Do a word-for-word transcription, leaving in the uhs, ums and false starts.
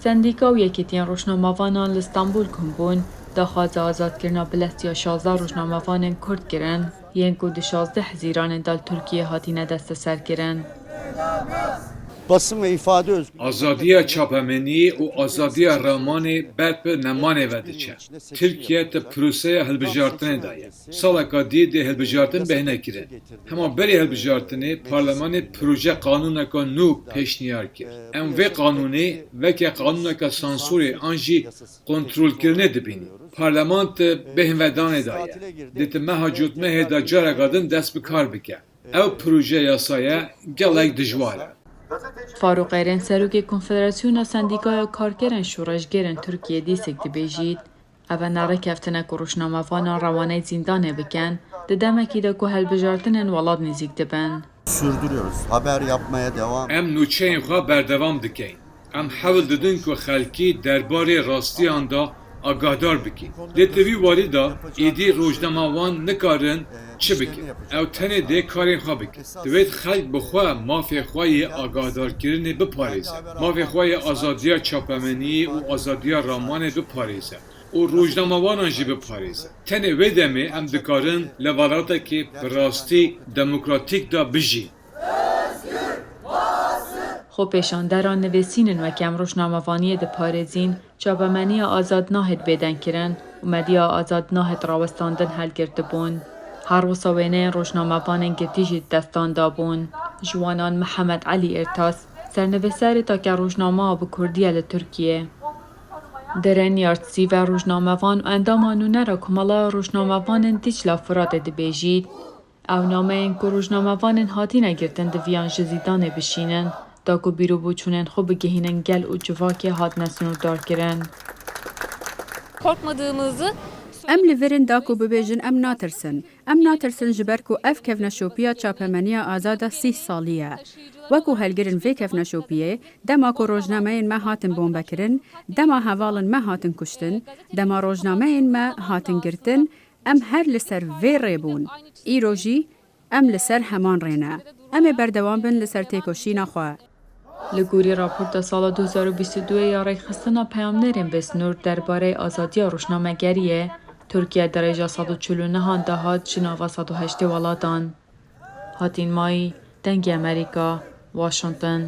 Sendîka û yekîtiyên rojnamevanan li Stenbol kom bûn, daxwaza azadkirina bilestiya şazdeh rojnamevanên Kurd kirin, yên ku di şazdeh Hezîranê de li Tirkiyê hatine desteserkirin. Basın ve ifade özgürlüğü. Azadiya çapemeniyê û azadiya ramanê ber bi nemanê ve diçe. Tirkiye di proseya hilbijartinê de ye. Saleka dî dê hilbijartin bêhne kirin. Hema berî hilbijartinê parlemanê proje qanûneka nû pêşniyar kir. Em vê qanûnê weke qanûneka sansorê an jî kontrolkirinê dibînin. Parleman di bêhnvedanê de ye. Dê di meha cotmehê de careka din dest bi kar bike. Ew proje yasaya gelek dijwar e. Farûq Eren, serokê Konfederasyona Sendîkaya Karkerên Şoreşgerên Tirkiyê dîsek dibêjît, ev e ne rêkeftin e ku rojnamevanan rewaneyî zîndanê bikin, di demekî de ku hilbijartinên welat nêzîk dibin. Sürdürüyoruz. Haber yapmaya devam. Em nûçeyên xwe berdewam dikeyin. Em hewl didin ku xelkî derbarê rastiyan de agahdar bikin. Lê di vî warî de êdî rojnamevan nikarin çi bikin. Ew tenê dê karên xwe bikin. Divêt xelk bi xwe mafê xwe yê agahdarkirinê biparêze. Mafê xwe yê azadiya çapemeniyê û azadiya ramanê biparêze. Û rojnamevanan jî biparêze. Tenê wê demê em dikarin li welatekê bi rastî demokratîk de bijîn. Xwepêşanderan nivîsînin weke em rojnamevaniyê diparêzîn, çapemeniya azad nahêt bêdengkirin û medya azad nahêt rawestandin hilgirdibûn. Her wisa wêneyên rojnamevanên girtî jî di destan de bûn. Ji wanan Mihemed Elî Ertas, sernivîserê take rojnama bi kurdî ye li Tirkiyê. Deren Yartsî ve rojnamevan û endama nûnera Komela Rojnamevanên Dîcla Firatê dibêjît, ew nameyên ku rojnamevanên hatine girtin diviyan ji zîndanê bişînin, da ku bîr û boçûnên xwe bigihînin gel û civakê hatine sinûrdarkirin. Korkmadığımızı Em li vir in da ku bibêjin em natirsin. Em natirsin ji ber ku ev kevneşopiya çapemeniya azad a sîh salî ye. Wekû helgirin vê kevneşopiyê, dema ku rojnameyên me hatin bombekirin, dema hevalên me hatin kuştin, dema rojnameyên me hatin girtin, em her li ser vê rê bûn. Îro jî em li ser heman rê ne. Em ê berdewam bin li ser têkoşîna xwe. Li gorî raporta sala du hezar û bîst û duyê ya Rêkxistina Peyamnerên Bêsnûr derbarê azadiya rojnamegeriyê, Tirkiye di rêja sed û çil û nehan de hat ji nava sed û heştê welatan. Hatîn Mayî, Dengê Amerîka, Washington.